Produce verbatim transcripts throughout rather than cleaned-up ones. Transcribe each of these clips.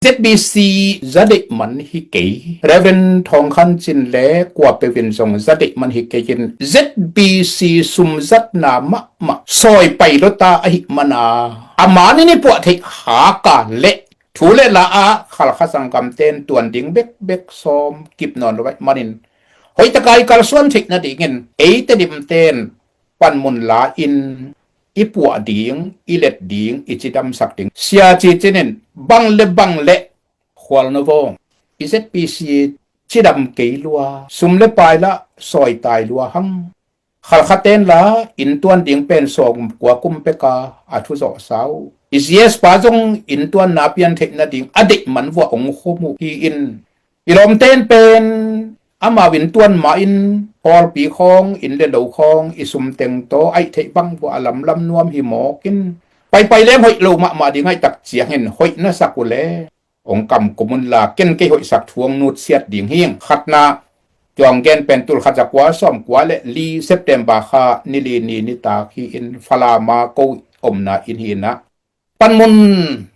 Z B C za deih man hi kei. Reverend Thawng Khan Cin le kua peuh in zong za deih man hi kei in, Z B C sumzatna mahmah sawi pai lota ahih mana, a manin i puah theih haka le thu le la ah Khalkha sanggamten tuan ding bekbek sawm kip nawn lo ahih manin, hoihtaka i kalsuan theih nadingin ei Tedim ten panmun la-in i puah ding, i let ding, i cidamsak ding. Sia Ci Cin in bang le bang le khual no vaw, i Z B C cidam kei lua, sum le pai la sawitai lua hang. Khalkha ten la inntuan ding pen sawmkua kum peka a thu zawhsa uh. I Z S pa zong inntuanna pian theih nading a deih man vua hong khum uh hi-in, i lawmten pen amau inntuan mah in pawlpi khawng, inn le lo khawng, i sumteng tawh aih theih bang vua a lamlam nuam hi mawk in, paipai leng hoih lo mahmah ding ahih tak ciangin hoih na sak uh le. Hong kam kum un la, ken kei hoihsak thu hong nutsiat ding hi. Khatna, tua hong gen pen tulkhat zakua sawmkua le li September kha ni li ni nitak hi-in Falam a ko omna inn hi-in ah, panmun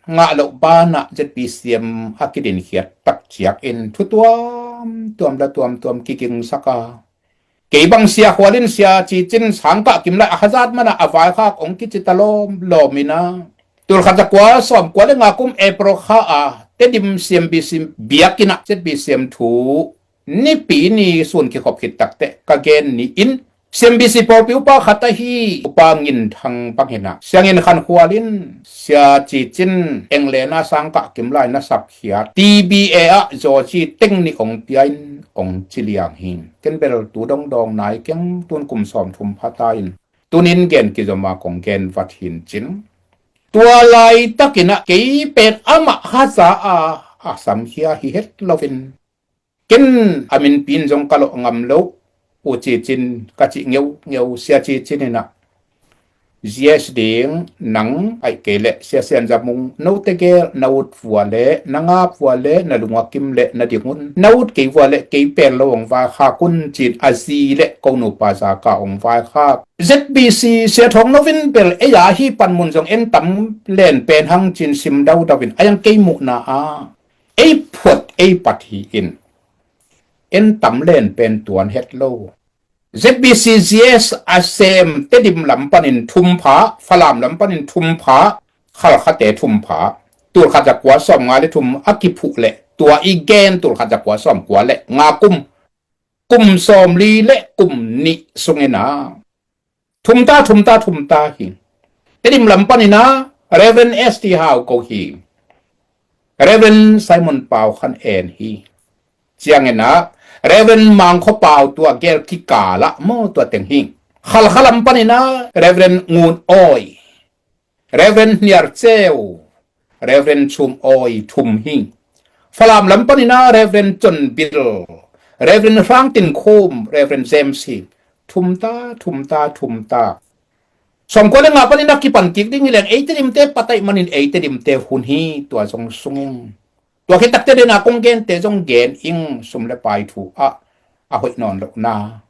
ngah loh banah Z B C M a kidinkhiat tak ciangin thu tuamtuam la tuamtuam kigingsak a, kei bang Sia Khual in Sia Ci Cin sangkah kim lai a hazat mana a vaikhak hong kici ta lawmlawm in ah, tulkhat zakua sawmkua le nga kum April kha a Tedim C M B C biakinn ah Z B C M thu nipi ni sun kikhop khit takteh ka gen ni in, C M B C pawlpi upa khat ahi Upa Ngin Thang bang hi-in ah, Sia Ngin Khan Khual in Sia Ci Cin englena sangkah kim lai na sap khiat T B A ah zawci teng nih hong pia in hong ci liang hi. Ken bel tu dongdong nai keng, tun kum sawmthum pha ta in, tunin gen kizom a kong gen vat hi-in cin. Tua laitakin ah kei pen amah haza a a samkhia hi het loin, ken a minpi in zong ka lawh ngam lo. U Ci Cin ka cih ngeungeu, Sia Ci Cin in ah, Z S ding nang aih kei leh Sia Sian Za Mung, note gel na ut vua le na ngap vua le na lung a kim le na ding un, na ut kei vua le kei pel lo hong vaikhak un, ci-in a zi le ko nupa zaka hong vaikhak. Z B C Sia Thawng No in bel ei a hi panmun zong en tam len pen hang, ci-in sim daudau in, a yang kei muhna ah ei phuat ei pat hi-in en tam len pen tuan het lo. Z B C Z S a sem Tedim lam panin thum pha, Falam lam panin thum pha, Khalkhate thum pha, tulkhat zakua sawmnga le thum a kiphuh le tua i gen tulkhat zakua sawmkua le nga kum, kum sawmli le kum nih sungin ah thum ta, thum ta, thum ta hi. Tedim lam panin ah Reverend S T Hau ko hi. Reverend Simon Pau Khan En hi. Ciangin ah Reverend Mang Khaw Pau, tua gel kikal ah maw, tua teng hi. Khalkha lam panin ah Reverend Ngun Awi, Reverend Hniar Ceu, Reverend Chum Awi, thum hi. Falam lam panin ah Reverend Chon Bil, Reverend Hrang Tin Khum, Reverend James hi. Thum ta, thum ta, thum ta. Sawmkua le nga panin ah kipan kik ding hi leng ei Tedimte pat ahih manin ei Tedimte hun hi, tua zong sunging. Tua khit takteh den a kong gente zong gen ing, sum le pai thu ah a hoih nawn lohna.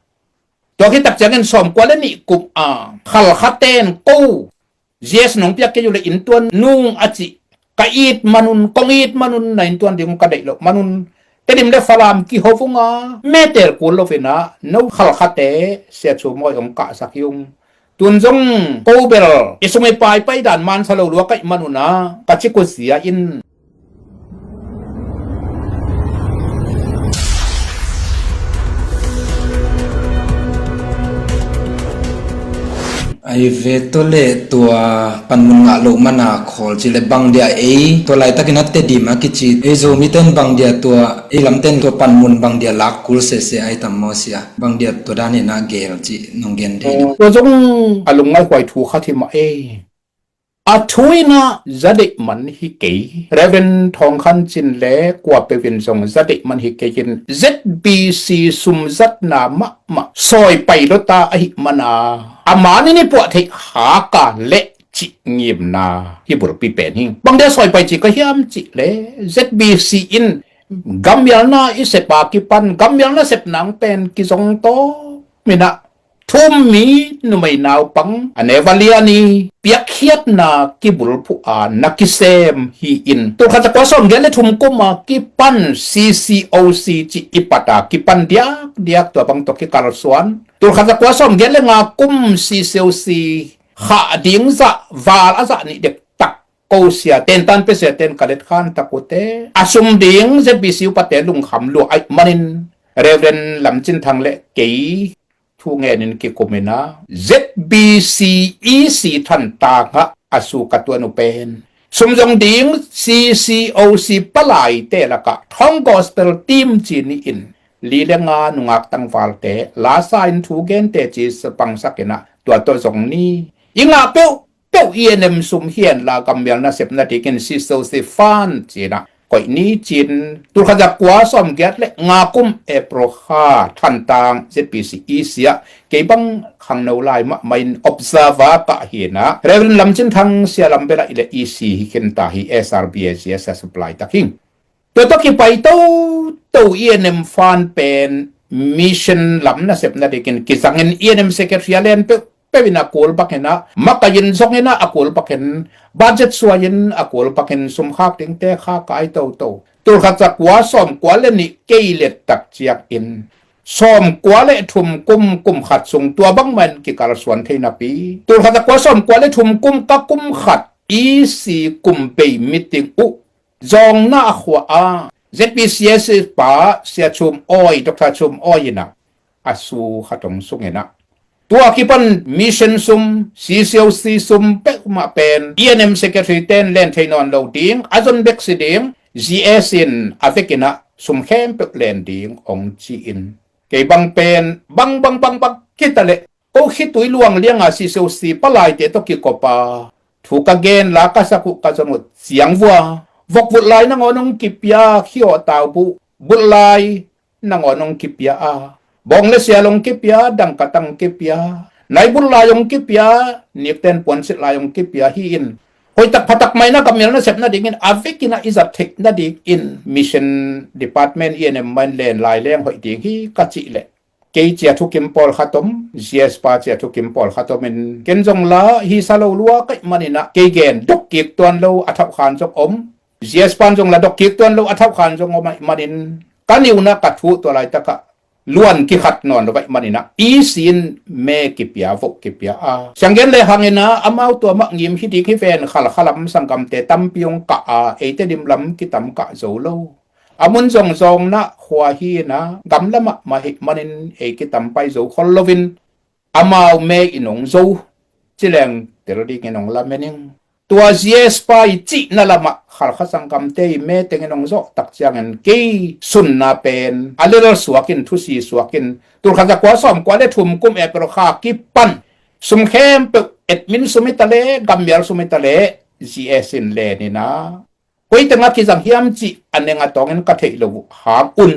Tua khit tak ciangin sawmkua le nih kum a Khalkhaten ko Z S nong piak kei uh le inntuan nung a cih ka it manun, kong it manun, na inntuan ding ka deih loh manun, Tedim le Falam kiho vung a, metel kul loin ah no Khalkhate Sia Chum Awi hong kahsak hi ung. Tun zong ko bel i sum i pai pai dan mansa lo lua ka hih manun ah ka ci kuzia in. Ai ve, tua le tua panmun ngah loh mana khawl cih le bang dia ei tua laitakin a Tedim a kici ei Zomiten bang dia tua ei lamten tua panmun bang dia lak kul sese ai tam maw Sia? Bang dia tua danin a gel cih nong gen thei lo. Tua zong a lungngaihhuai thu khat hi mah ei. A thu in ah za deih man hi kei. Reverend Thawng Khan Cin le kua peuh in zong za deih man hi kei in, Z B C sumzatna mahmah sawi pai lota ahih mana, a manin i puah theih haka le cih ngimna hi bulpi pen hi. Bang dia sawi pai ci ka hiam cih le Z B C in gammialna i sep a kipan gammialna sep nang pen kizong tawm in ah Thum mi numei naupang a neva lian i piakkhiatna kibulphuh a na kisem hi-in, tulkhat zakua sawmgiat le thum kum a kipan C C O C cih i pat a kipan diakdiak tua bang tawh kikalsuan. Tulkhat zakua sawmgiat le nga kum C C O C khah ding zah val a zah nih dektak ko sia tentan pe sia ten ka let khan tak uh teh a sum ding Z B C upate lungkham lua ahih manin Reverend Lam Cin Thang le kei thu ngenin kikum in a Z B C E C Thantlang ah a su ka tuan uh pen sum zong ding C C O C palaite lakah Thong Gospel Team ci ni-in li le nga nungak tangvalte lasa in thu gente ci pangsak in a tua tawh zong ni i ngah peuh peuh E N M sum hi hen la gammial nasep nadingin C C O C fund ci-in a koih ni ci-in tulkhat zakua sawmgiat le nga kum April kha Thantlang Z B C E C ah kei bang khangno lai mahmah in observer kah hi-in a Reverend Lam Cin Thang sia lam bel ah i le E C hi khin ta hi, S R B A C S a supply tak hi. Tua tawh kipai toto E N M fund pen mission lam nasep nadingin kizangin E N M secretary a len peuh peuh in a kul bangin a makai in zongin a a kul bangin budget suai in a kul bangin sum khak dingte kha kai toto. Tulkhat zakua sawmkua le nih kei let tak ciangin sawmkua le thum kum kum khat sung tua bangmah in kikalsuan thei napi tulkhat zakua sawmkua le thum kum ka kum khat E C kum bei meeting uh Zawngna a khua a Z B C S pa Sia Chum Awi, Doctor Chum Awi in a a su khat hong sung in a tua kipan mission sum, C C O C sum peuhmah pen E N M secretary ten len thei nawn lo ding, a zon bek si ding, G S in a vekin a sum khempeuh len ding hong ci-in kei bang pen bang bang bang bang khita leh ko khitui luang lianga C C O C palaite tawh kikop a thu ka gen la ka sak uh ka zon uh ciang vua vokvulh lai nangawn hong kipia, khiawh tau buh bulh lai nangawn hong kipia a, bawng le sial hong kipia, dangkatang hong kipia, nai bulh lai hong kipia, nikten puansilh lai hong kipia hi-in hoihtak phatak mai na ka mial nasep nadingin a vekin a i zat theih nadingin mission department E N M main len lai leng hoih ding hi ka cih leh kei cia thukim pawlkhat om, G S pa cia thukim pawlkhat om in ken zong la hi sa lo lua kaih manin a kei gen dok kik tuan lo a thauhkhan zong om, G S pan zong la dok kik tuan lo a thauhkhan zong om aih manin ka niuna ka thu tua laitakah luan kikhat nawn lo vaih manin a E C in me kipia voh kipia a sianggen le hangin a amau tua mah ngim hi ding hi ven khalkhalam sanggamte tampi hong kah a eite dim lam kitam kah zo lo. A mun zong zawngna khua hi-in a gamla mahmah hi manin ei kitam pai zo khol loin amau me in hong zo cileng tel dingin hong lamen ing. Tua G S pa i cihna lamah khalkha sanggamte i me tengin hong zawh tak ciangin kei sunna pen a lel suakin thusi suakin tulkhat zakua sawmkua le thum kum April kha kipan sum khempeuh admin sum hi ta le gammial sum hi ta le G S in len in a koi tengah kizang hiam cih a neng a tawngin ka theih lo uh hang un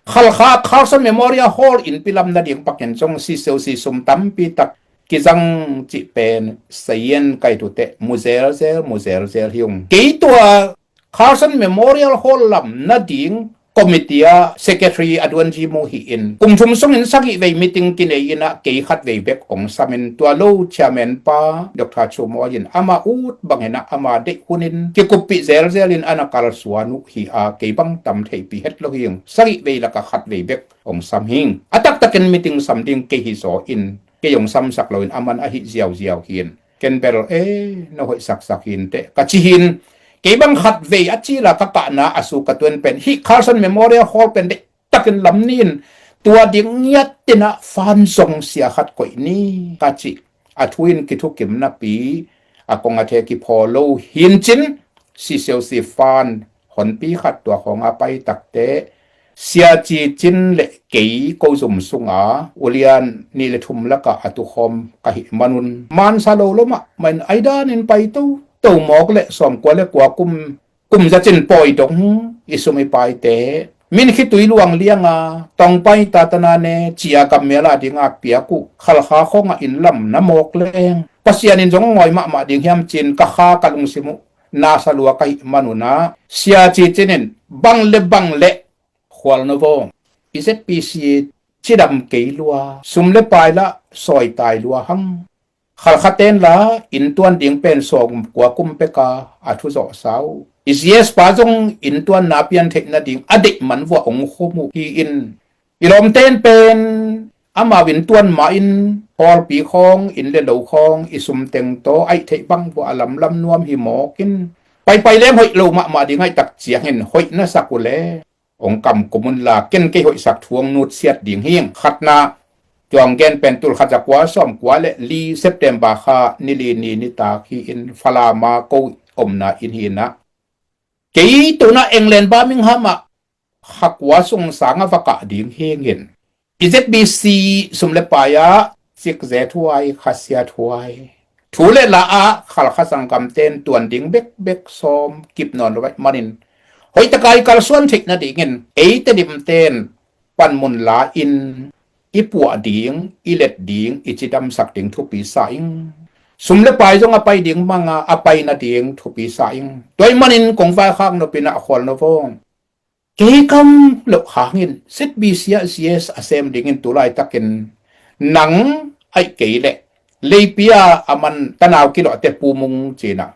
khalkha Carson Memorial Hall in pilam nading pakin zong C C O C sum tampi tak kizang cih pen sayen kai tute mu zelzel mu zelzel hi ung. Kei tua Carson Memorial Hall lam nading committee a secretary a duanji mu hi-in kum thum sungin sagih vei meeting kinei in a kei khat vei bek hong samin tua lo chairman pa Doctor Chum Awi in ama ut bangin a ama deih hunin kikuppih zelzel in a na kalsuan uh hi a kei bang tam theihpih het lo hi ung. Sagih vei laka khat vei bek hong sam hi ung. A taktakin meeting sam ding kei hi zaw in kei hong samsak loin aman ahi ziauziau hi-in ken bel e na hoihsaksak hi inteh ka ci hi-in kei bang khat vei a cila ka kahna a su ka tuan pen hih Carson Memorial Hall pen deih takin lam ni-in tua ding ngiat tinah fan zong sia khat koih ni ka cih a thu in kithukim napi a kong a the kiphaw lo hi-in cin C C O C fan honpi khat tua khawng a pai takte Sia Ci Cin le kei ko zum sunga ulian nih le thum lakah a tukhawm ka hih manun mansa lo lo mahmah in aidanin pai toto mawk le sawmkua le kua kum kum zacin pawi dong i sum i paite min khitui luang lianga tongpai tatana ne cia gammiala dinga piak uh khalkha khawngah in lam na mawk leng Pasian in zong ngawi mahmah ding hiam cin ka kha ka lungsim uh nasa lua ka hih manunah Sia Ci Cin in bang le bang le khual no vaw i Z P C cidam kei lua, sum le pai lah sawitai lua hang. Khalkhaten la inntuan ding pen sawm kua kum peka a thuzawhsa uh. I G S pa zong inntuanna pian theih nading a deih man vua ong khum uh hi-in, i lawmten pen amau inntuan mah in hawlpi khawng, inn le lo khawng, i sumteng tawh aih theih bang vua a lamlam nuam hi mawkin, paipai lem hoih lo mahmah ding aih tak ciangin hoih na sak uh le ong kamkum unla ken kei hoihsak thu ong nutsiat ding hing. Khatna, tuang gen pen tulkhat zakua sawmkua le li September kha nili ni nitak hi-in Falama ko omna inn hi-inah, kei tunah England Birmingham ah kha kua sung sangah va kah ding hingin, i Z B C sum le pai ah cikzet huai, khasiat huai, thu le la ah Khalkha sanggamten tuan ding bekbek sawm kip nawn lo ahih manin, hoihtakai kalsuan theih nadingin ei Tedim ten panmun la-in i puah ding, i let ding, i cidamsak ding thupi sa ing. Sum le pai zong a pai ding manga a pai nading thupi sa ing. Tua ahih manin kong vaikhak nopinah khual no vong. Kei kam loh hangin Z B C ah G S a sem dingin tu laitakin nang aih kei leh leipi a a man tanau kilawhte Pu Mung cinah,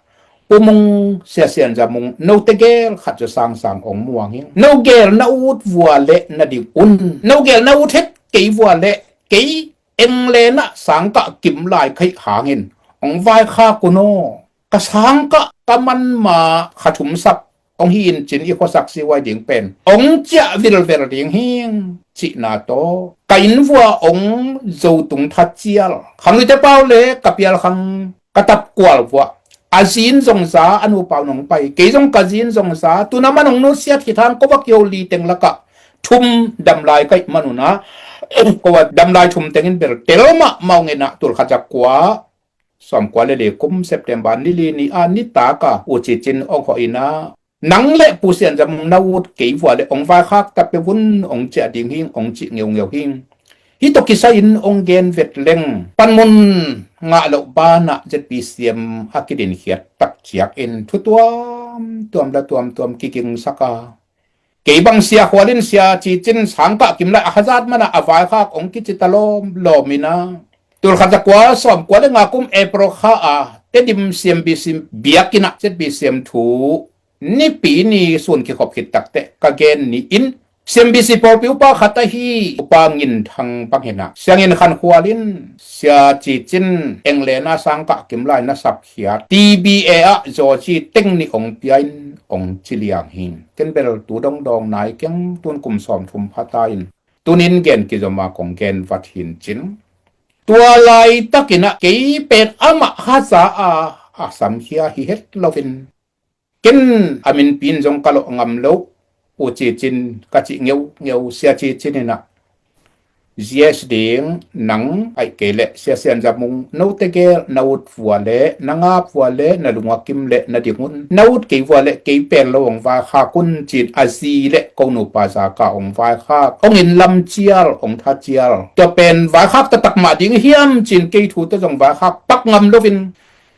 Pu Mung, Sia Sian Za Mung, note gel khat zaw sangsang ong muang ing. No gel na ut vua le na ding un. No gel na ut het kei vua le kei England ah sangkah kim lai kha hih hangin ong vaikhak un aw. Ka sangkah ka manma kha thum sap ong hi in cin i khuasak sihuai ding pen ong ciah vilvel ding hing cihna tawh ka inn vua ong zo tung thacial. Khangluite pau le ka pial khang ka tapkual vua a zin zongza a nupau nong pai, kei zong ka zin zongza, tuna man ong nusiat hi thang ko va kiho li teng lakah thum damlai ka hih manunah, ko va damlai thum tengin bel tel mahmah ong inah tulkhat zakua sawmkua le li kum September nili ni a nitaka U Ci Cin ong hawh inah, nang le Pu Sian Za Mung na ut kei vua le ong vaikhak ta peuh un, ong ciah ding hing ong cih ngeungeu hing. Hih tawh kisai-in ong gen vet leng panmun ngah loh banah Z B C M a kidinkhiat tak ciakin thu tuamtuam la tuamtuam kigingsak a, kei bang sia khualin Sia Ci Cin sangkah kim lai a hazat manah a vaikhak ong kici ta lawmlawm inah, tulkhat zakua sawmkua le nga kum April kha a Tedim C M B C biakinnah Z B C M thu nipi ni sun kikhop khit takteh ka gen ni in, C M B C pawlpi upa khat ahi Upa Ngin Thang bang hinah, Sia Ngin Khan khualin Sia Ci Cin England a sangkah kim lai na sapkhiat T B A ah zawzi teng nih ong pia in ong ci liang hi. Ken bel tu dongdawng nai keng, tun kum sawmthum phata in tunin gen kizom a kong gen vat hin cin. Tua laitakinah kei pen amah haza a a samkhia hi het loin, ken a minpi in zong ka lawh ngam lo. U Ci Cin ka cih ngeungeu, Sia Ci Cin inah, G S ding nang aih kei leh Sia Sian Za Mung note gel na ut vua le na ngap vua le na lung a kim le na ding un. Na ut kei vua le kei pen lo ong vaikhak un, cin a zi le ko nupa zaka ong vaikhak, ong inn lam cial, ong tha cial. Tua pen vaikhak taktak mah ding hiam, cin kei thu tawh zong vaikhak pak ngam loin,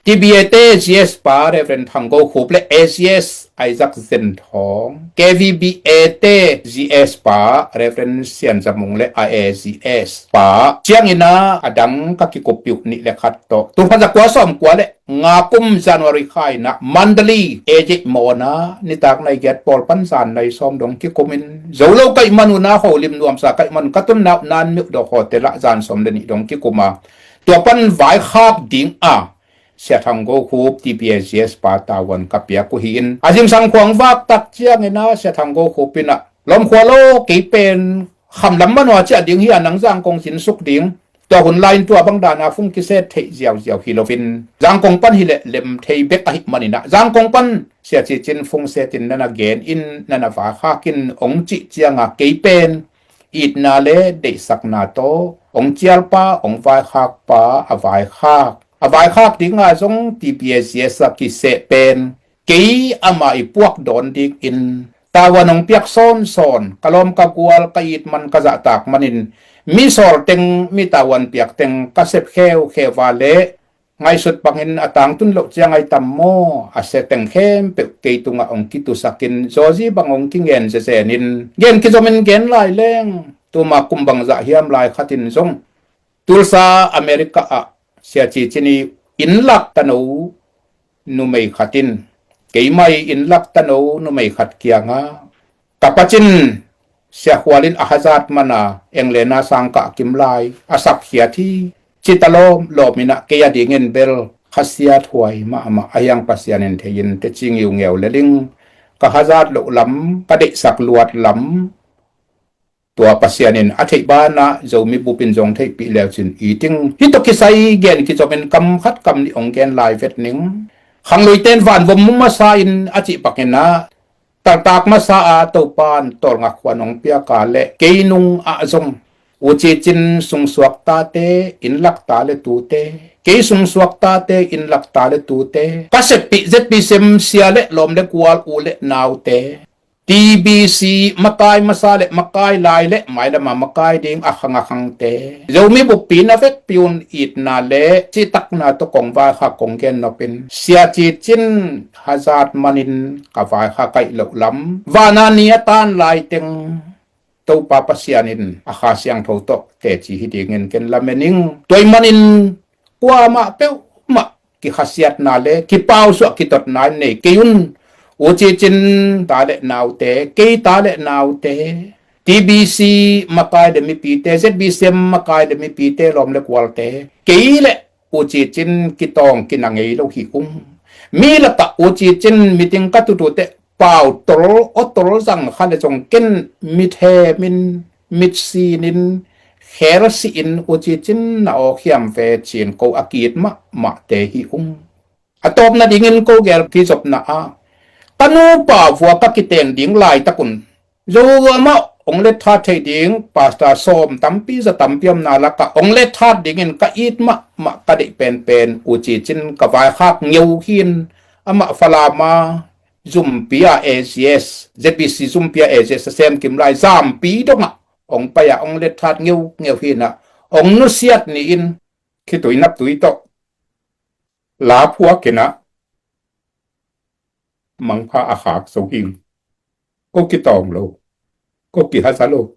T B A te G S pa Reverend Thang Go Khup le A G S Isaac Zen Thawng, K V B A te G S pa Reverend Sian Za Mung le A A G S pa ciangin ah a dang ka kikup piuh nih le khat tawh, tulkhat zakua sawmkua le nga kum January kha inah Mandalay A J Mawna nitak nai giat pawl pan zan nai sawm dong kikumin, zo lo ka hih manun ah, holim nuamsa ka hih manun, ka tunna uh Nan Myo Do hotel ah zan sawm le nih dong kikum a, tua pan vaikhak ding a Sia Thang Go Khup T B A G S pa tavuan ka piak uh hi-in, a zingsang khuang vak tak ciangin ah Sia Thang Go Khup inah, lawmkhua lo, kei pen khamlam manua ciah ding hi a, nang Zangkong zinsuk ding. Tua hun lai-in tua bang dana phung kiset theih ziauziau hi loin, Zangkong pan hileh lem thei bek ahih maninah, Zangkong pan Sia Ci Cin phung setin nana gen in, nana vaikhak in ong cih cianga, kei pen itna le deihsakna tawh ong cialpa, ong vaikhakpa a vaikhak, a vaikhak dinga zong T B A G S a kiseh pen kei amah i puak dawn dingin tavuan ong piak sawnsawn, ka lawm ka gual, ka it man ka zahtak manin, mi sawl teng, mi tavuan piak teng ka sep kheukheu a le ngaihsut bangin a tangtun loh ciang ai tam maw, a sia teng khempeuh kei tungah ong kitusakin zawzi bang ong kingen zezenin gen kizomin gen lai leng, Tuma kum bangzah hiam lai khatin zong Tulsa, America ah Sia Ci Cin i inn lakta no numei khatin, keimah i inn lakta no numei khat kiangah, ka pacin Sia Khual in a hazat mana Englena sangkah kim lai a sakkhiat hi, cita lawm lawm inah kei a dingin bel khasiat huai mahmah a hiang Pasian in thei in teci ngiungeu leling, ka hazat loh lam, ka deihsak luat lam, tua Pasian in a theih banah Zomi bupin zong theihpih leucin i ting. Hih tawh kisai gen kizomin kam khat kam nih hong gen lai vet ning. Khangluiten vanvom mu masa in a cih pakinah, taltak masa a Topan tawlngak huan hong piaka le kei nung ah zong U Ci Cin sungsuak tate, inn lakta le tute, kei sungsuak tate, inn lakta le tute, ka seppih Z B C M sia le lawm le kual u le naute, T B C makai masa le makai lai le mailama makai ding a khang a khangte, Zomi buppi na vekpi un itna le cihtakna tawh kong vaikhak kong gen nopin, Sia Ci Cin hazat manin ka vaikhak aih loh lam, vana ni a tan laiteng Topa Pasian in a Kha Siangtho tawh teci hi dingin ken lamen ing. Tua ahih manin kuamah peuhmah kikhasiatna le kipausuah kitotna in nei kei un. U Ci Cin ta le naute, kei ta le naute, T B C makai le mipite, Z B C M makai le mipite, lawm le kualte, kei le U Ci Cin kitawng kina ngei lo hi ung. Mi lakah U Ci Cin meeting ka tutute pau tol aw tol zang kha le zong ken mithemin mitsinin khelsihin U Ci Cin na awkhiam ve cin ko a kiit mahmahte hi ung. A tawpna dingin ko gel kizopna ah ka nupa vua ka kiteng ding laitakun Zo amah hong let that thei ding pastor sawm tampi za tampi omna lakah hong let that dingin ka it mahmah ka deih penpen U Ci Cin ka vaikhak ngeu hin, amah Falama zumpi a A G S, Z B C zumpi a A G S a sem kim lai zampi dongah hong pai ah hong let that ngeu ngeu hinah hong nusiat ni-in khitui naptui tawh la phuakinah mangpha a khak zo hing. Ko kitawng lo, ko kihaza lo.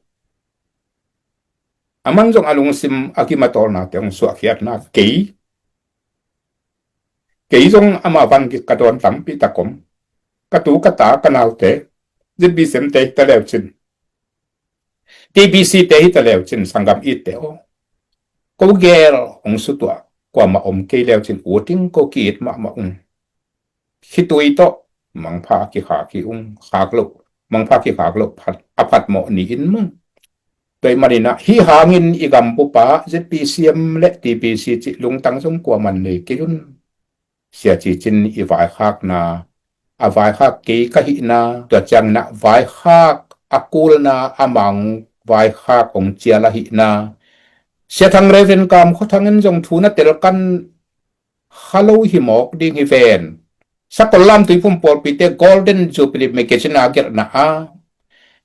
Aman zong a lungsim a kimatawlnate hong suahkhiatna kei, kei zong ama van gik ka dawn tampi takom, ka tu ka ta ka naute, Z B C M te hi ta leucin, T B C te hi ta leucin, sanggam itte aw, ko gel hong sutuah kuamah om kei leucin uting ko kiit mahmah ung. Khitui tawh mangpha kikhak hi ung, khak loh, mangpha kikhak loh phat, a phatmawh ni-in mung. Tua ahih maninah hih hangin i gambupa Z B C M le T B C cih lungtang zong kuaman nei kei un. Sia Ci Cin i vaikhakna, a vaikhak kei ka hihna, tua cianginah vaikhak a kulna a mang vaikhak hong cial ahihna, Sia Thang Reverend Kam Khua Thang in zong thu na telkan kha lo hi mawk ding hi ven. Sakol lam tuiphum pawlpite Golden Jubilee Magazine a gelhna a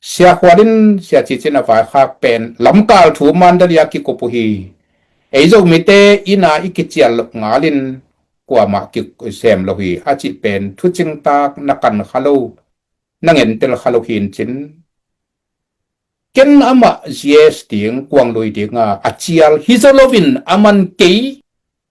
Sia Khual in Sia Ci Cin a vaikhak pen lamkal thu Mandalay a kikup uh hi. Ei Zomite inn a i kicial loh ngalin kuamah kisem lo hi a cih pen thucingtak na kan kha lo, na ngentel kha lo hi in cin. Ken amah G S ding kuang lui dinga a cial hi zo loin aman kei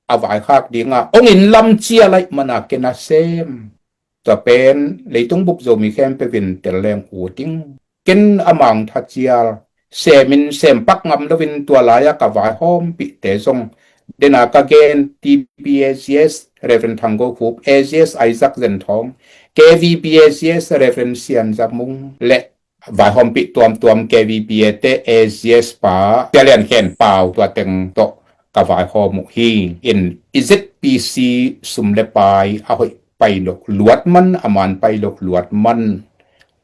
a vaikhak dinga hong inn lam cial ahih mana ken a sem. Tua pen leitung bup Zomi khempeuh in tel leng ut ing. Ken amah hong thacial semin sem pak ngam loin tua lai-a ka vaihawmpihte zong, dena ka gen T B A G S Reverend Thang Go Khup, A G S Isaac Zen Thawng, K V B A G S Reverend Sian Za Mung le vaihawmpih tuamtuam K V B A te A G S pa Sia Lian Khen Pau tua teng tawh ka vaihawm uh hi. In i Z B C sum le pai a hoih pai loh luat man, a man pai loh luat man,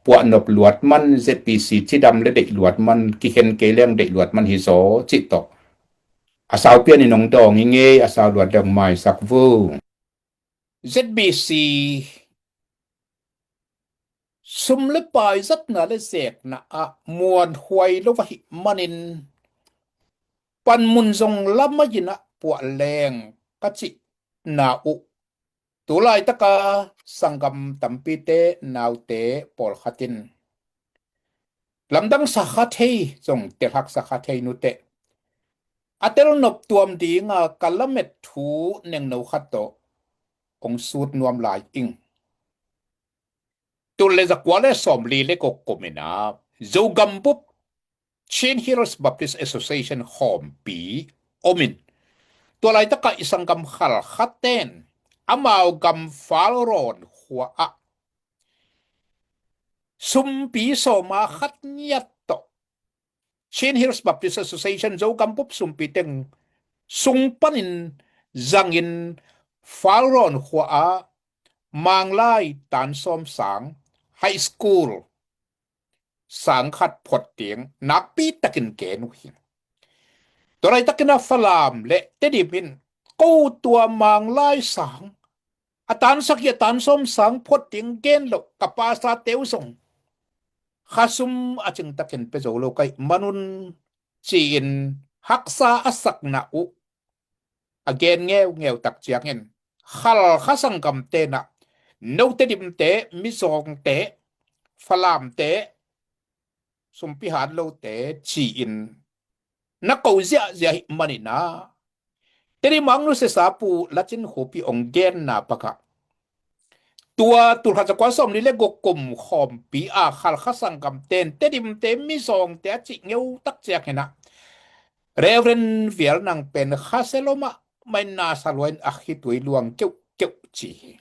puahnop luat man, Z B C cidam le deih luat man, kikhen kei leng deih luat man hi zaw cih tawh a sau pian in hong dawng hi ngei, a sau luat leng maisak vu. Z B C sum le pai zatna le zekna ah muanhuai lo ahih manin panmun zong lam a yin ah puah leng ka cihna uh tu laitaka sanggam tampite naute pawlkhat in Lamdang sakha thei zong telhak sakha thei nute a tel nop tuam dinga ka lamet thu nengno khat tawh hong sut nuam lai ing. Tul le zakua le sawmli le guk kum in a Zogam bup Chin Hills Baptist Association khawmpi om in, tua laitaka i sanggam Khalkha ten amau gam Falrawn khua ah sumpi sawma khat ngiat tawh Chin Hills Baptist Association Zogam bup sumpi teng sung panin zangin Falrawn khua ah Manglai tan sawm sang high school sang khat phot ding nakpi takin gen uh hi. Tua laitakin a Falam le Tedim in ko tua Manglai sang a tan sagih a tan sawm sang phot ding gen loh ka pasa teu zong khasum a cingtakin pia zo lo ka hih manun ci-in haksa a sakna uh a gen ngeungeu tak ciangin Khalkha sanggam tenah no Tedimte, Mizawngte, Falamte, sumpi hat lote ci-in na ko ziahziah hih manin a Tedim a hong nusiasa Pu Lacin Khup i hong genna bangah tua tul khat zakua sawmli le guk kum khawmpi a Khalkha sanggam ten Tedimte, Mizawngte a cih ngeu tak ciangin a Reverend Vial Nang pen khasia lua mahmah in na sa lua in a khitui luang keuhkeuh ci hi.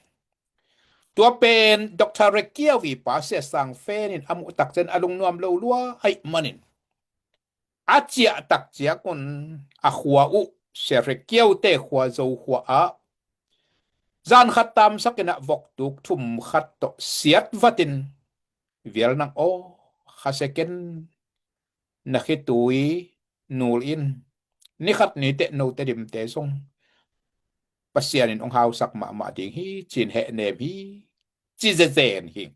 Tua pen Doctor Rekiau i pa Sia Sang Fen in a muh tak ciang a lungnuam lo lua ahih manin a ciah tak ciangun a khua uh Sia Rekiaute khua Zo khua ah zan khat tamsakin a voktuk thum khat tawh siat vatin Vial Nang aw, khasia ken, na khitui nul in, ni khat ni teh no Tedimte zong Pasian in hong hausak mahmah ding hi ci-in hehnem hi ci zezen hi.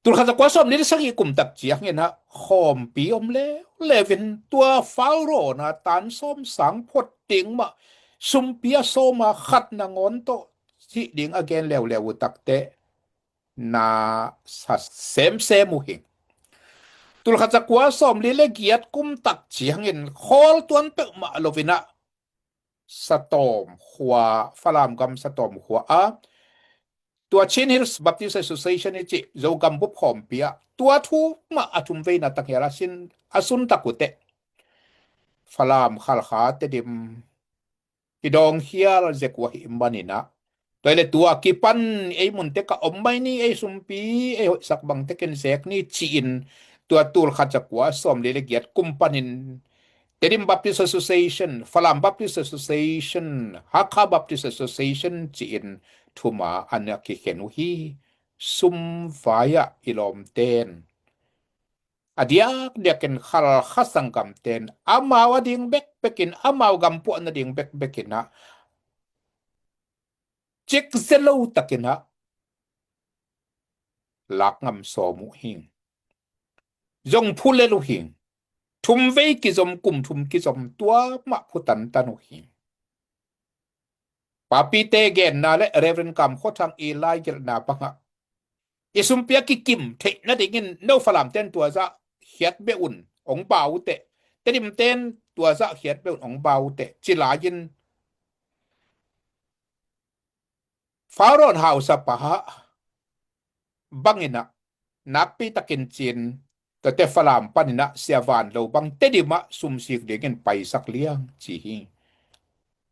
Tul khat zakua sawmli le sagih kum tak ciangin a khawmpi om leuleu in tua Falrawn a tan sawm sang phot ding mah sumpi a sawma khat nangawn tawh hih ding a gen leuleu uh tak teh na sa semsem uh hi. Tul khat zakua sawmli le giat kum tak ciangin khawl tuan peuhmah lo in a Satawm khua, Falam gam Satawm khua a tua Chin Hills Baptist Association i cih Zogam bup khawmpi ah tua thu mah a thumveina tanghial a sin a sun tak uh teh Falam, Khalkha, Tedim kidawng khial zek uh ahih manin a tua hi le tua kipan ei munte ka om mai ni, ei sumpi ei hoihsak bangte ken zek ni ci-in tua tul khat zakua sawmli le giat kum panin Tedim Baptist Association, Falam Baptist Association, Hakha Baptist Association ci-in thuma an a kikhen uh hi. Sum vai-ah i lawmten a diakdiakin Khalkha sanggamten amau a ding bekbekin, amau gampuah nading bekbekin ah cikze lo takin ah lak ngam sawm uh hi. Zong phulel uh hi. Thumvei kizom, kum thum kizom, tua mah phutantan uh hi. Papite genna le Reverend Kam Khua Thang i laigelhna bangah i sumpi a kikim theih nadingin no Falamten tua zah khiat beh un, hong bau uh teh, Tedimten tua zah khiat beh un, hong bau uh teh ci lai-in Faro in hausapa bangin ah nakpi takin ci-in tuate Falam panin ah Sia Van Lo bang Tedim ah sumsik dingin paisak liang ci hi.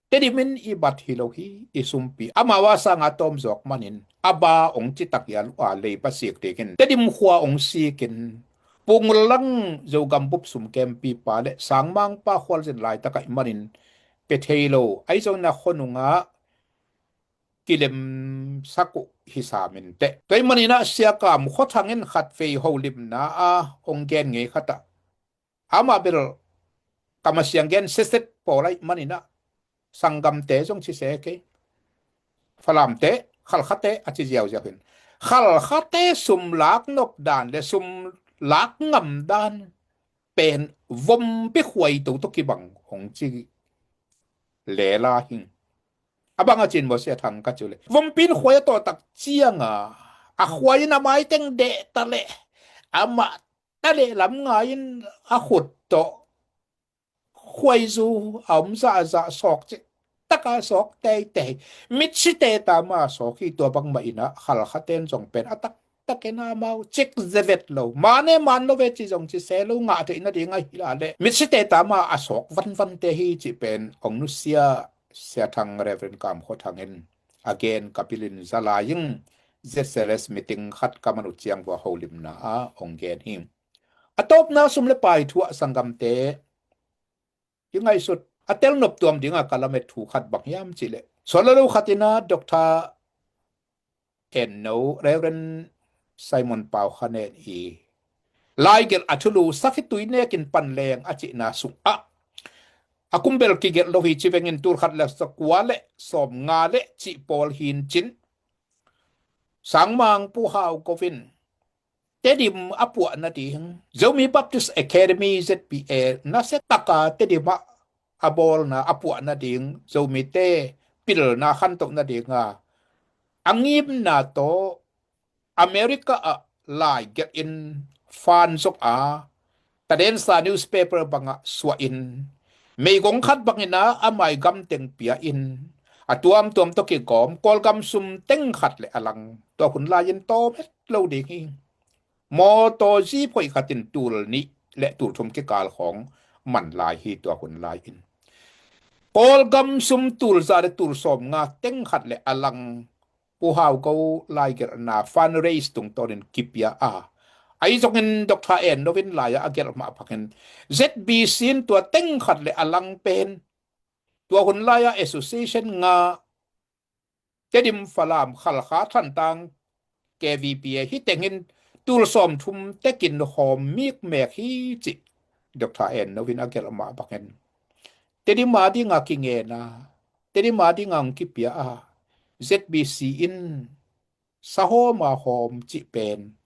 Tedim in i bat hi lo hi, i sumpi. Amau a sanga tawm zawk manin a ba hong citak hial uh a, leiba sik dingin Tedim khua hong sikin Pu Ngul Lang Zogam bup sumkempipa le sangmangpa khualzin laitak ahih manin pia thei lo, ahi zongin a khuanungah kilemsak uh hi sam in teh. Tua ahih manin ah Sia Kam Khua Thang in khatvei holimna a hong gen ngei khat ah, amah bel kamasiang gen seset pawl ahih manin ah sanggamte zong ci se kei, Falamte, Khalkhate a ci ziauziau hi. Khalkhate sum lak nop dan le sum lak ngam dan pen vompi khuai toto kibang hong ci lela hi. A bang a ci-in maw Sia Thang ka ci uh leh, vompi in khuai a tawh tak cianga a khuai in a maiteng deh ta leh amah ta leh lam ngai in a khut tawh khuaizu a om zahzah sawk cih taka sawk teitei. Mitsite tama sawk hi. Tua bangmah inah Halkha ten zong pen a taktakin amau cik zevet lo, mane man lo ve ci zong ci se lo, ngah theih nading ahi la leh mitsite tama a sawk vanvante hi cih pen ong nusia Sia Thang, Reverend Kam Khua Thang in a gen ka pilin za lai ing. Z C L S meeting khat ka man uh ciang vua holimna a ong gen hi. A tawpna sum le pai thu ah sanggamte i ngaihsut a telnop tuam dinga ka lamet thu khat bang hiam cih leh, sual lo khat inah Doctor Enno, Reverend Simon Pau Kha Nen i laigelh a thulu Sakhi Tui Nekin Pan Leng a cihna sungah a kumbel kigelh lo hi ci vengin, tul khat le za kua le sawm nga le cih pawl hin cin Sangmang Pu Hau Ko in Tedim a puah nading, Zomi Baptist Academy, Z B A, nasia taka Tedim ah a bawlna a puah nading, Zomite pilna khantoh nadinga a ngimna tawh America ah laigelh in fan zok a, Tadensa newspaper bangah suah in, meigong khat bangin a mai gam teng pia in, a tuamtuam tawh kigawm Kawlgam sum teng khat le a lang tua hun lai-in tawm het lo ding hi. Mawtaw zi phoih khatin tul nih le tul thum kikal khawng man lai hi. Tua hun lai-in Kawlgam sum tul za le tul sawm nga teng khat le a lang Pu Hau Ko laigelhna fundraise tungtawnin kipia a, ahi zongin Doctor Enno in lai-ah a gelh mah bangin Z B C in tua teng khat le a lang pen tua hun lai-ah association nga, Tedim, Falam, Halkha, Thantlang, K V P A hi tengin tul sawm thum tekin hawm mikmek hi cih Doctor Enno in a gelh mah bangin Tedim a dinga kingena, Tedim a dinga hong kipia a, Z B C in sahawm a hawm cih pen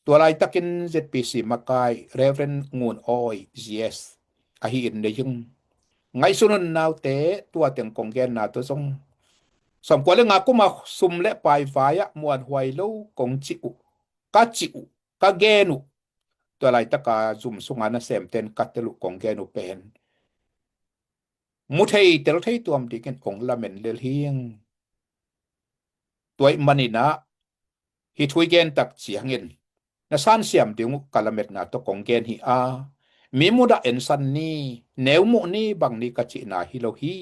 tua laitakin Z B C makai Reverend Ngun Awi G S ahi in nei ing. Ngaihsun un naute, tua teng kong genna tawh zong sawmkua le nga kuma sum le pai vai-ah muanhuai lo kong cih uh, ka cih uh, ka gen uh, tua laitaka zum sunga nasemten ka tel uh kong gen uh pen mu thei tel thei tuam dingin ong lamen lel hing. Tua ih maninah hih thu i gen tak ciangin na sansiam ding uh ka lametna tawh kong gen hi a, mi mudah ensan ni, neu muh ni bang ni ka cihna hi lo hi.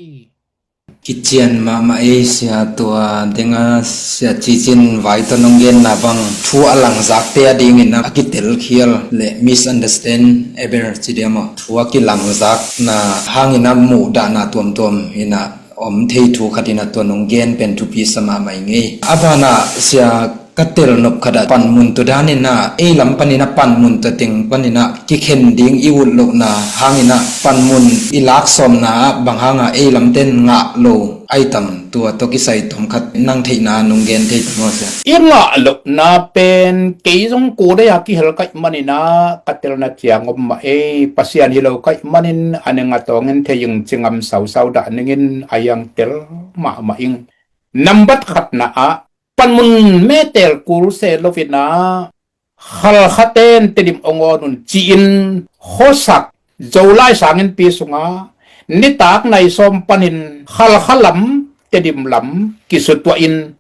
Kician mahmah ei sia, tua dinga sia cicin vai tawh nong genna bang thu a langzakte a dingin a kitelkhial le misunderstand ever ci dia maw, thu a kilangzakna hangin a muhdahna tuamtuam inah om thei thu khat inah tua nong gen pen thupi sa mahmah i ngei. A banah sia ka telnop khat ah panmun tua daninah ei lam paninah panmun tua teng paninah kikhen ding i ut lohna hanginah panmun i laksawmna ah bang hanga ei lamten ngah lo ai tam, tua tawh kisai tom khat nang theihna nong gen thei tam aw sia. I ngah lohna pen kei zong kudei a kihel kaih maninah ka telna ciang om mah ei, Pasian hi lo kaih manin a ning a tawngin thei ing, cingam sausau dah ningin a hiang tel mahmah ing. Nambat khatna ah panmun metel kul se lovinah Halkhaten Tedim ong awn un ci-in khuasak Zolai sangin pi sunga nitak nai sawm panin Halkha lam, Tedim lam kisutuahin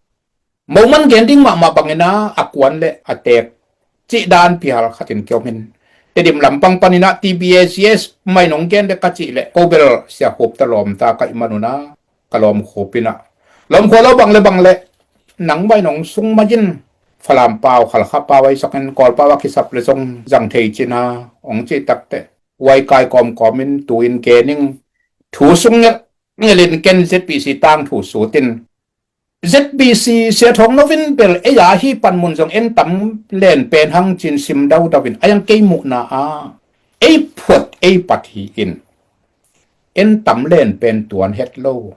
moman gen ding mahmah bangina a kuan le a teek cih dan pi halkhatin kiomin Tedim lampang paninah T B A C S mai nong gen le ka cih le kobel sia khup ta lawm ta kaih manuna ka lawm khup inah lawm khua lo bang le bang le nang mai nong sung mai in Falam pau, Halkha pau, aisakin Kawl pau a kisap le zong zang thei cina ong cih takteh huai kai kawmkawmin tuin gening thu sung ngelh ngelhin ken Z B C tang thu sutin Z B C sia thawng novin bel ei a hi panmun zong en tam len pen hang cin sim daudauin a yang kei muhna a ei phuat ei pat hi in en tam len pen tuan het lo.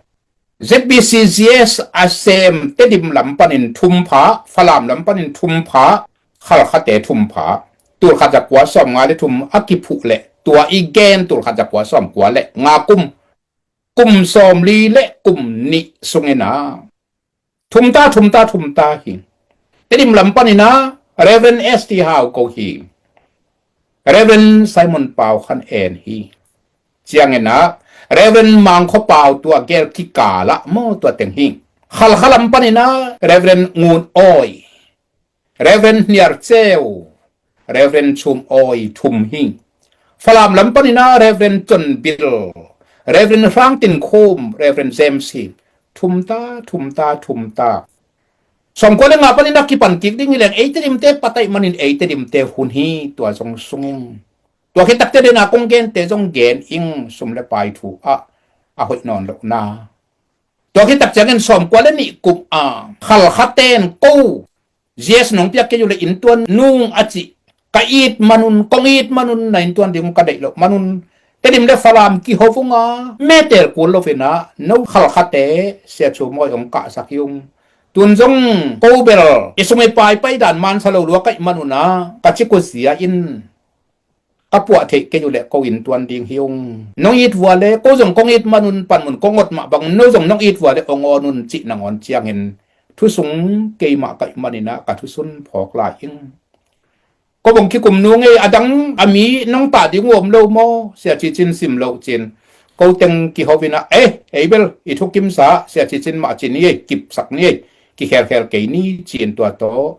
Z B C Z S a sem Tedim lam panin thum pha, Falam lam panin thum pha, Halkhate thum pha, tulkhat zakua sawm nga le thum a kiphuh le tua i gen tulkhat zakua sawm kua le nga kum, kum sawm li le kum nih sungina thumta, thumta, thumta hi. Tedim lam panina Reverend S T Hau ko hi. Reverend Simon Pau Khan En hi. Ciangin ah Reverend Mang Khaw Pau, tua gel kikal ah maw, tua teng hi. Khalkha lam panin ah Reverend Ngun Awi, Reverend Hniar Ceu, Reverend Chum Awi, thum hi. Falam lam panin ah Reverend Chon Bil, Reverend Hrang Tin Khum, Reverend James hi. Thum ta, thum ta, thum ta. Sawmkua le nga panin ah kipan kik ding hi leng, ei Tedim te pat ahih manin ei Tedim te hun hi, tua zong sung ing. Tua khit takte dena kong gente zong gen ing, sum le pai thu ah a hoih nawn lohna. Tua khit tak ciangin sawmkua le nih kum a Khalkha ten ko G S nong piak kei uh le inntuan nung a cih, ka it manun, kong it manun, na inntuan ding ka deih loh manun, Tedim le Falam kiho vunga metel kul loin ah, no Khalkhate Sia Chum Awi hong kahsak hi ung. Tun zong ko bel i sum i pai pai dan mansa lo lua ka hih manun ah, ka cik uh zia in ka puah theih kei uh leh ko inntuan ding hi ung. Nong it vua le ko zong kong it manun, panmun kong ot mah bangin no zong nong it vua le hong awn un, cih nangawn ciangin thu sung keimah ka hih manin ah ka thusun phawk lai ing. Ko bang kikum nung ei, a dang a mi nong tah ding uh om lo maw, Sia Ci Cin sim loh cin. Ko teng kiho in ah, eh, ei bel i thukimsa Sia Ci Cin mah ci ni ei, kipsak ni ei, kikhelkhel kei ni, ci-in tua tawh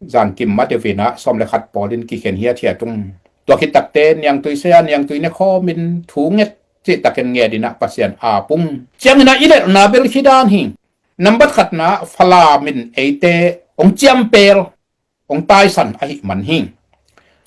zankim ma deuh in ah sawm le khat pawlin kikhen hiathiat ung. Tua khit takte niangtui saya, niangtui ne khawmin thu nget cihtakin nget in ah Pasian ap ung. Ciangin ah i lelhna bel hi dan hi. Nambat khatna, Falam in eite hong ciampel, hong taisan ahih man hi.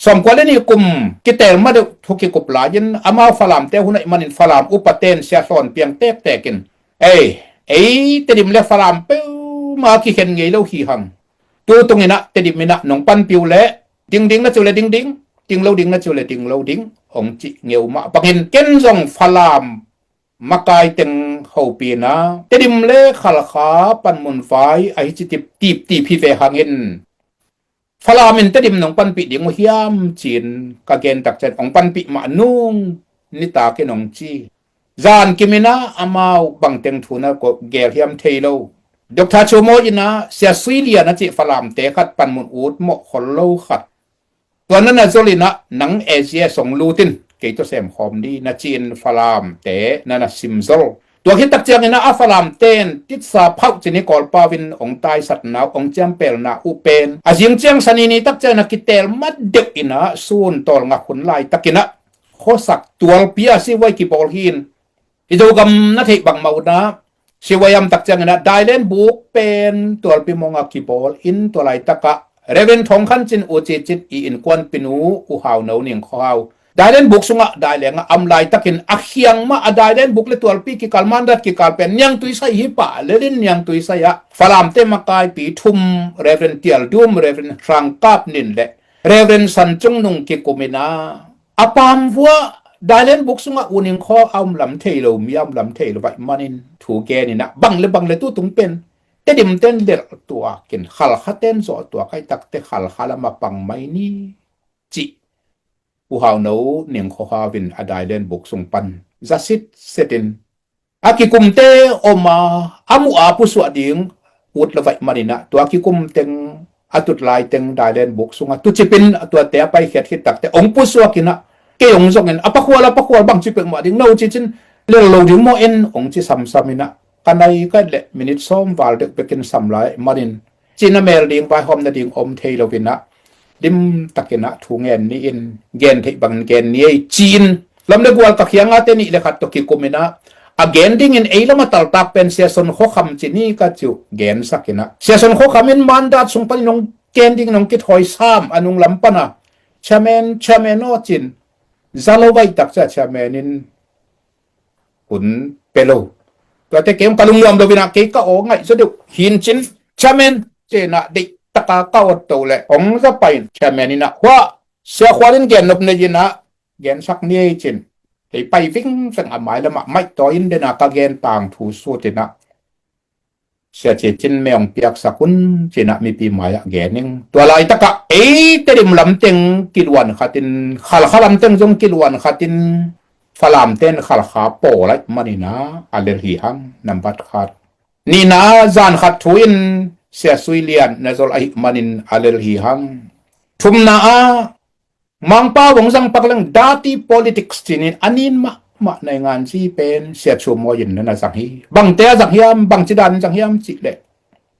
Sawmkua le nih kum kitel ma deuh thu kikup lai-in, amau Falamte hun ahih manin Falam upaten Sia Hlawn Piang tektek in, ei, ei Tedim le Falam peuhmah kikhen ngei lo hi hang. Tu tung in ah Tedim in ah nong panpih uh leh dingding na ci uh leh dingding, ding lo ding na ci uh leh ding lo ding, hong cih ngeu mah bangin ken zong Falam makai teng hopih in ah Tedim le Khalkha panmun vai ahi ci tip, tip, tip hi ve hangin, Falam in Tedim nong panpih ding uh hiam, ci-in ka gen tak ciang, hong panpih mah nung, nitakin hong ci. Zankim in ah amau bangteng thu na ko gel hiam thei lo. Doctor Chum Awi in ah Sia Sui Lian a cih Falamte khat panmun ut mawh khol lo khat, tua na na zol in ah nang A G S hong lut in kei tawh sem khawm ni, na ci-in Falamte na na sim zol. Tua khit tak ciangin ah a Falamten titsa phauh ci ni, Kawlpau in hong taisatna uh, hong ciampelna uh pen a zing ciang Sani ni tak ciangin ah kitel ma deuh in ah sun tawlngak hun laitakin ah khuasak tualpi ah sivuai kibawl hi in, i Zogam na theih bang mah un ah sivuai am tak ciangin ah Dailen buk pen tualpi mawngah kibawl in, tua laitakah Reverend Thawng Khan Cin, U Ci Cin i innkuanpinu, U Hau No Ning Khaw Hau, Dailen buk sungah dailengah am laitakin a khiang mah a Dailen buk le tualpi kikal, mandat kikal pen niangtui sai hi pah lel in, niangtui sai ah Falamte makaipi thum, Reverend Tial Dum, Reverend Hrang Kap Nin le Reverend San Cung Nung kikum in ah a pamvua Dailen buk sungah U Ning Khaw a om lam thei lo, mi a om lam thei lo ahih manin thu gen in ah bang le bang le tu tung pen Tedim ten lelh tuak in, Khalkha ten zawh tuak ahih takte Khalkha lam a pang mai ni, cih U Hau No Ning Khaw Hau in a Dailen buk sung pan za sitset in, a kikumte om a, a muh a pusuah ding ut lo ahih manin ah tua kikum teng, a tut lai teng Dailen buk sungah tucip in, a tuate a paikhiat khit takte hong pusuak in ah kei hong zong in, a pakhual, a pakhual, bangci peuhmah ding, no ci cin, lel lo ding maw en, hong ci samsam in ah, ka nai ka et leh minit sawm val deuh bekin sam lai ahih manin, cina mel ding, vaihawm nading om thei lo in ah, dim takin ah thu ngen ni in, gen theih bangin gen ni ei, ci-in lam le gual ka khiang a te nih le khat tawh kikum in ah, a gen dingin ei lam a taltak pen Sia Son Khaw Kham ci ni ka ci uh, gensak in ah, Sia Son Khaw Kham in mandat sung panin hong gen dingin hong kithawi sam a nung lam pan a, chairman, chairman aw cin, za lo vaih tak ciah chairman in hun pe lo. Tuate kei hong ka lungnuam lo in ah, kei ka aw ngaih zaw deuh hi in cin, chairman, ci-in ah deih taka ka awt to leh hong za pai in, chairman in ah, hua, Sia Khual in gen nop nei in ah, gensak ni ei cin, kei pai vingveng a mai lamah maihtawi in den a ka gen tangthu sut in ah, Sia Ci Cin me hong piaksak un, ci-in ah mipi mai-ah gen ing. Tua laitakah ei Tedim lamteng kiluan khatin, Khalkha lamteng zong kiluan khatin, Falamten Khalkha pawl ahih manin ah a lel hi hang, nambat khat. Nihna, zan khat thu in Sia Sui Lian na zol ahih manin a lel hi hang. Thumna ah Mangpau hong zang pak leng dirty politics cinin a nin mahmah naingan ci pen Sia Chu Mawi in na zang hi. Bangte a zang hiam, bangci danin zang hiam cih leh,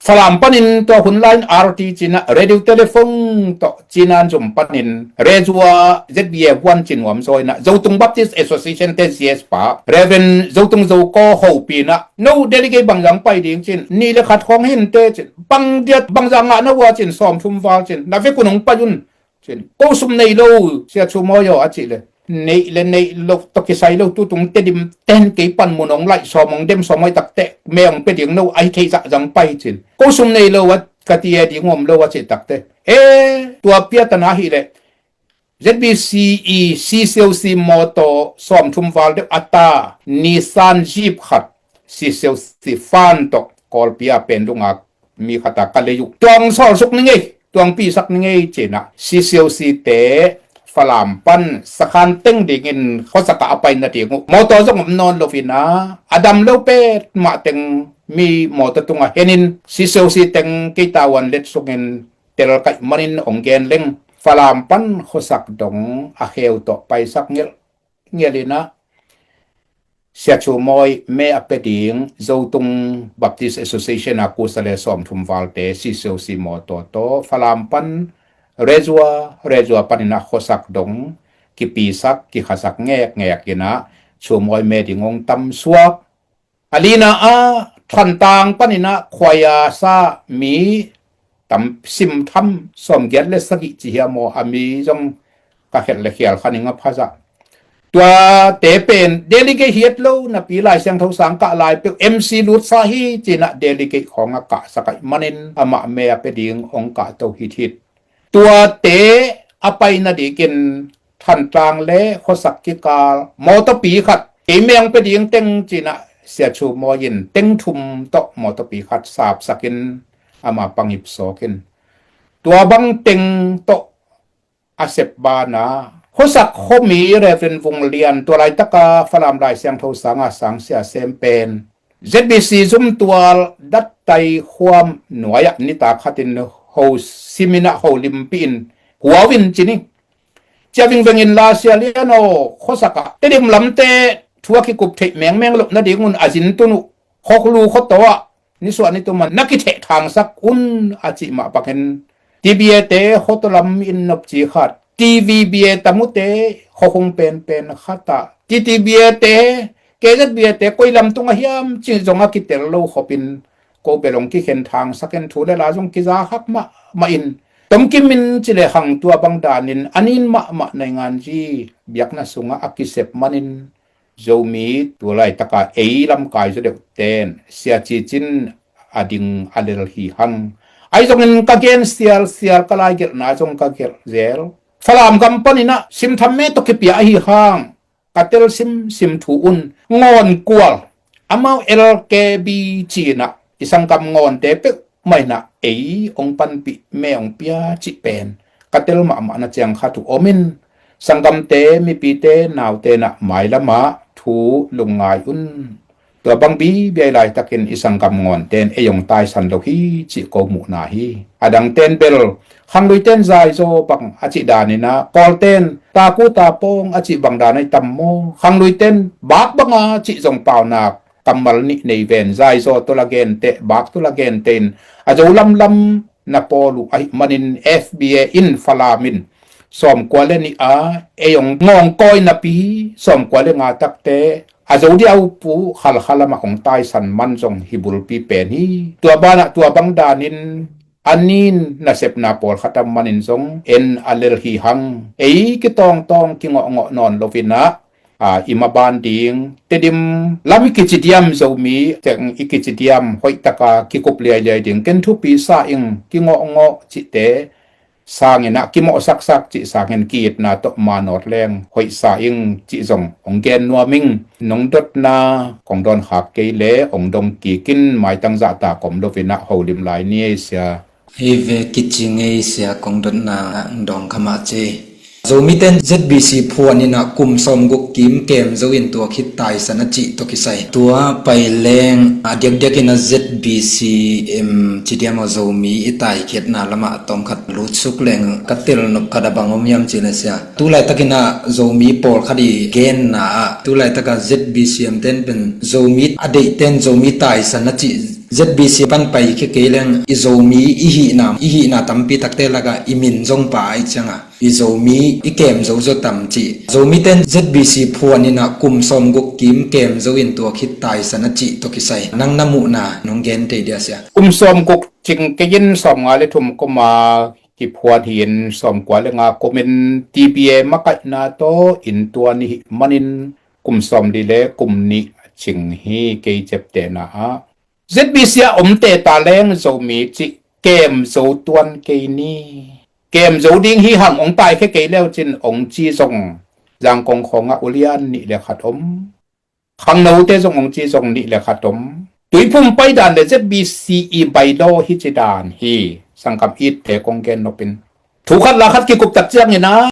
Falam panin tua hun lain R T cinah radio telephone tawh cinan zum panin rezua Z B A huan ci nuam zaw inah Zotung Baptist Association te Z S pa Reverend Zotung Zoko hopinah no delegate bangzang pai ding cin, ni le khat khawng hinte cin, bangdiat bangzang ngah na hua cin, sawmthum val cin, na vekun hong pai un cin, ko sum nei lo, Sia Chu Mawi aw a cih le, neih le neih lo tawh kisai lo, tutung Tedim ten kei pan mun hong laih sawm hong dem sawm hoi takteh me hong pe ding no ahi thei zahzang pai cin, ko sum nei lo a ka ti e ding om lo a cih takteh, e, tua piatana hi le Z B C i C C O C mawtaw sawmthum val deuh a ta Nissan Jeep khat C C O C fan tawh Kawlpi a pen lungak mi khata ka lei uh, tuang sawlsuk ni ngei, tuang pisak ni ngei cinah C C O C te Falam pan sakhan teng dingin khuasakah a pai nading uh mawtaw zong om nawn loinah a dam lo pet mah teng mi mawtaw tungah henin C C O C teng kei tauan let sungin tel kaih manin hong gen leng Falam pan khuasak dong a kheu tawh paisak ngelh ngelinah Sia Chu Mawi me a pe ding Zotung Baptist Association a kusa le sawmthum valte C C O C mawtaw tawh Falam pan rezua rezua paninah khuasak dong kipisak kikhasak ngekngek inah Chu Mawi me ding hong tam suak. A lina a Thantlang paninah khuaia sa mi tam simtham sawmgiat le sagih ci hiam aw, a mi zong ka khelh le khial khaning a phazah. Tuate pen delegate hiat lo napi Lai Siangtho sang kah lai peuh M C lutsa hi cinah delegate khawng a kahsa kaih manin amah me a pe ding hong kahto hithit. Tuate a pai nadikin Thantlang le khuasak kikal mawtawpi khat kei me hong pe ding teng cinah Sia Chu Mawi in teng thum tawh mawtawpi khat sapsakin ama pangip sawkin tua bang teng tawh a sep bana khuasak khuami Reverend Vung Lian, tua laitaka Falam Lai Siangtho sanga sangsia sem pen Z B C zumtual dattai khuam nuai-ah nitak khatin ho siminah ho limpihin kuau in cini. Cia vingvengin la Sia Lian aw, khuasakah Tedim lamte thu a kikup theih mengmeng loh nadingun a zintun uh khoklu khuataw ah nisuah nituman na kitheh thangsak un a cih mah bangin T B A te khuataw lam in nopci khat, T V B A tamute khuakhung penpen khatah, T T B A te, K Z B A te koi lam tung a hiam cih zong a kitel lo khopin ko bel hong kikhen thangsakin thu le la zong kizahak mahmah in tomkim in ci le hang tua bang danin a nin mahmah naingan zi biakna sungah a kisep manin Zomi tu laitaka ei lamkai zaw deuh ten Sia Ci Cin a ding a lel hi hang. Ahi zongin ka gen sialsial, ka laigelhna zong ka gelh zel. Falam gam paninah simtham me tawh kipia ahi hang ka tel simsim thu un ngawn kual amau L K B cinah i sanggam ngawnte peuh mah inah ei hong panpih me hong pia cih pen ka tel mahmahna ciang khat uh omin sanggamte, mipite, naute nah mailamah thu lungngai un. Tua bang bibia i laitakin i sanggam ngawnte in ei hong taisan lo hi cih ko muhna hi. A dangte in bel khangluite in zaizaw bang a cih daninah Kawlte in taku tapawng a cih bang dana i tam maw? Khangluite in bak banga cih zong paunak kammal nih nei ven, zaizaw tawh la genteh, bak tawh la genteh in a zo lamlam na pawl uh ahih manin F B A in Falam in sawmkua le nih a ei hong ngawngkawi napi sawmkua le nga takte a zo diau pu khalkhalamah hong taisan man zong hi bulpi pen hi. Tua banah tua bang danin a nin nasepna pawlkhat a manin zong en a lel hi hang. Ei kitawngtawng kingawhngawh nawn loinah a, i maban ding Tedim lam i kicidiam, Zomi teng i kicidiam hoihtaka kikup liailiai ding ken thupi sa ing, kingawhngawh cihte sanginah kimawhsaksak cih sangin ki-itna tawh manawt leng hoihsa ing cih zong hong gen nuam ing. Nong dotna kong dawnkhak kei le hong dong kikin maitang zahtak om loinah holim lai ni ei sia. Hei ve kici ngei sia, kong dotna ah hong dawng kha mah ci. Zomite in Z B C phuan in ah kum sawmguk kim kem zo in tua khit taisan a cih tawh kisai. Tua pai leng a diakdiak in ah Z B C em ci diam aw, Zomi i taikhiatna lamah tawmkhat lutsuk leng ka telnop khat a bang om hiam cih leh sia, tu laitakin ah Zomi pawlkhat i genna ah tu laitak ah Z B C em ten pen Zomi a deihte in Zomi taisan a cih, Z B C pan paikhia kei leng i Zomi i hihna, i hihna tampi takte lakah i min zong pha ahih ciangah i Zomi i kem zo zaw tam cih. Zomite in Z B C phuan in ah kum sawmguk kim kem zo in tua khit taisan a cih tawh kisai nang na muhna nong gen thei dia sia? Kum sawmguk cing kei in, sawmnga le thum kum a kiphuan hi-in sawmkua le nga kum in T B A makaihna tawh inntuan i hih manin kum sawmli le kum nih cing hi. Kei ciaptehna ah Z B C a omte ta leng Zomi cih kem zo tuan kei ni. Kem zo ding hi hang, hong paikhia kei leu cin hong ci zong Zangkong khawngah ulian nih le khat om. Khangnote zong hong ci zong nih le khat om. Tuiphum paidan le Z B C i bylaw hi ci dan hi. Sanggam itte kong gen nopin, thu khat la khat kikuptak ciangin ah